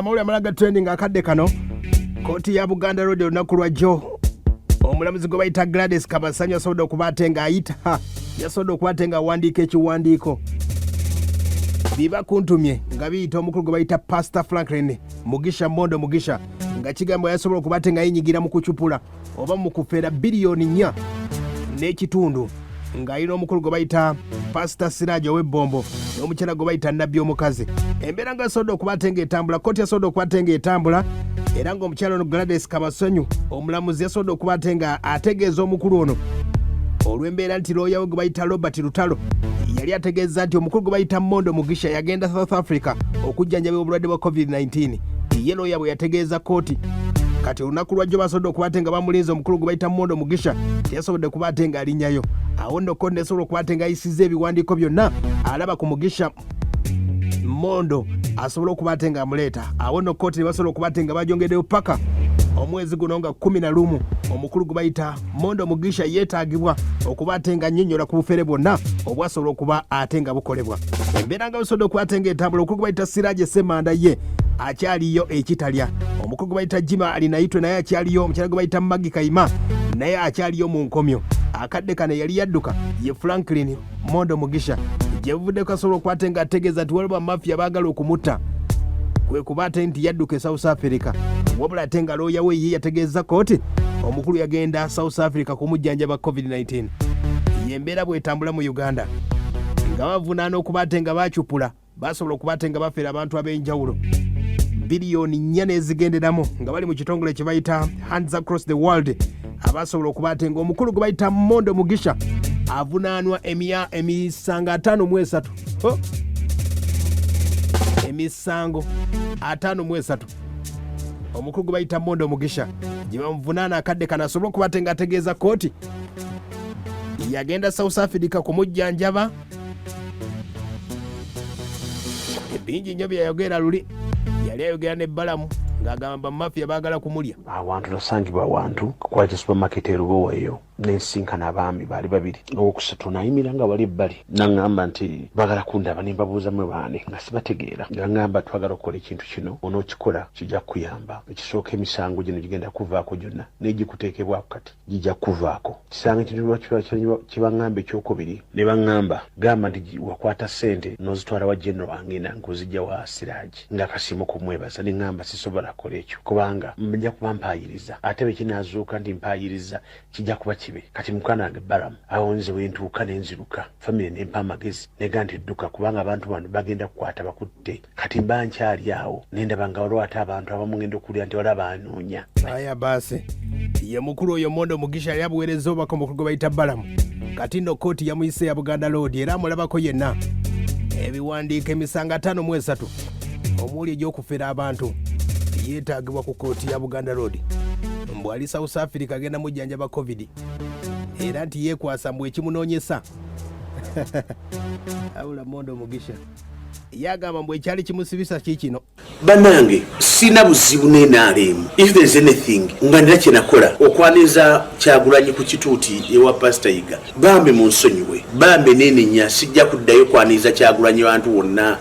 Amawulire amala ga trending akadde kano, kooti ya Buganda Road olunaku lwajjo omulamuzi gwe bayita Gladys Kabasanyu asobodde okuba ate ng'ayita, yasobodde okuba ate ng'awandiika ekiwandiiko biba kuntumye nga biyita omukulu gwe bayita Pastor Franklin Mugisha Mondo Mugisha, nga kigambibwa yasobola okuba ate nga yenyigira mu kucupula oba mu kufera 4.5 biliyoni ng'alina omukulu gwe bayita Pasita Siraji ow'Ebbombo n'omukyala gwe bayita Nabbi omukazi. Embeera nga yasobodde okuba ate ng'etambula, kooti yasobodde okuba ate ng'etambula, era ng'omukyala ono Gladys Kabasonyu omulamuzi yasobodde okuba ate nga ategeeza omukulu ono olw'embeera nti looya we gwe bayita Robert Lutalo yali ategeeza nti omukulu gwe bayita Mondo Mugisha yagenda South Africa okujjanjaba obulwadde bwa COVID-19. Ye looya bwe yategeeza kooti. Kati olunaku lwajjo basobodde okuba ate nga bamulinze, omukulu gwe bayita Mondo Mugisha teyasobodde kuba ate ng'alinnyayo. Awo nno kooti nesobola okuba ate ng'ayisizza ebiwandiiko byonna alaba ku Mugisha Mondo asobole okuba ate ng'amuleeta. Awo nno kooti ne basobola okuba ate nga bagyongeddeyo paka omwezi guno nga 11. Omukulu gwe bayita Mondo Mugisha yeetaagibwa okuba ate nga nnyonnyola ku bufere bwonna obwasobola okuba ate nga bukolebwa. Embeera nga busobodde okuba ate ng'etambula, omukulu gwe bayita Siraje Semanda ye akyaliyo ekitalya, omukulu gwe bayita Jima Alinayitwe naye akyaliyo, omukyala gwe bayita Magi Kayima naye akyaliyo mu nkomyo. Akadde kano yali yadduka ye Franklin Mondo Mugisha gye buvuddeko asobola okuba ate ng'ategeeza nti waliwo bamafiya baagala okumutta, kwe kuba ate nti yadduka e South Africa. Wabula ate nga looya we ye yategeeza kooti omukulu yagenda South Africa kumujjanjaba COVID-19. Yembeera bwetambula mu Uganda nga bavunaana okuba ate nga bacupula, basobola okuba ate nga bafera abantu ab'enjawulo 4 biliyoni n'ezigenderamu nga bali mu kitongole kye bayita Hands Across the World, abasobola okuba ate nga omukulu gwe bayita Mondo Mugisha avunaanwa emisango 53. Oh! Emisango 53 omukulu gwe bayita Mondo Mugisha gye bamuvunaana akadde kano asobole okuba ate nga ategeeza kooti yagenda South Africa kumujjanjaba. Bingi nnyo byeyayogera luli yali ayogera ne Balamu ng'agamba bamafiya baagala kumulya. Awantu nasangibwa awantu kwali supermarket erubowa eyo, nensinkana abaami baali babiri. Owokusatu nayimira nga wali ebbali, naŋŋamba nti bagala kundaba. Ne mbabuuza, "Mwe baani?" nga sibategeera. Nga ŋŋamba, "Twagala okukola ekintu kino, onookikola kijja kukuyamba. Ekisooka, emisango gino gigenda kuvaako gyonna negikuteekebwako kati gijja kuvaako." Kisanga ekintu kyebaŋŋamba. Ekyokubiri ne baŋŋamba, "Gamba nti wakwata ssente n'ozitwala wa General Angena ng'ozijja wa Siraji ng'akasiimo kumwebaza." Ne ŋŋamba, "Sisobola kukola ekyo kubanga nja kuba mpaayiriza, ate bwe kinaazuuka nti mpaayiriza kijja kuba kibi." Kati mukwano wange Balamu, awo nze wentuuka nenziruka. Famire nempa amagezi nega nti, "Dduka kubanga abantu bano bagenda kukwata bakutte." Kati mba nkyali awo nendaba nga waliwo ate abantu abamu ngenda okuwulira nti waliwo abanoonya. Aya baasi, ye mukulu oyo Mondo Mugisha yali abuweereza obubaka omukulu gwe bayita Balamu. Kati nno kooti yamuyise ya Buganda Road era amulabako yenna ebiwandiiko emisango 53 omuli egy'okufera abantu, yeetaagibwa ku kooti ya Buganda Road. Mbu ali South Africa agenda mujjanjaba COVID, era nti yeekwasa mbu ekimunoonyesa. Abula Mondo Mugisha ye agamba mbu ekyali kimusibisa kiikino. Bannange, sina buzibu n'NRM. If there is anything nga nina kyenakola okwaniriza Kyagulanyi ku kituuti ewa Pasita Yiga, bambi munsonyiwe, bambi nenenya, sijja kuddayo kwaniriza Kyagulanyi bantu wonna.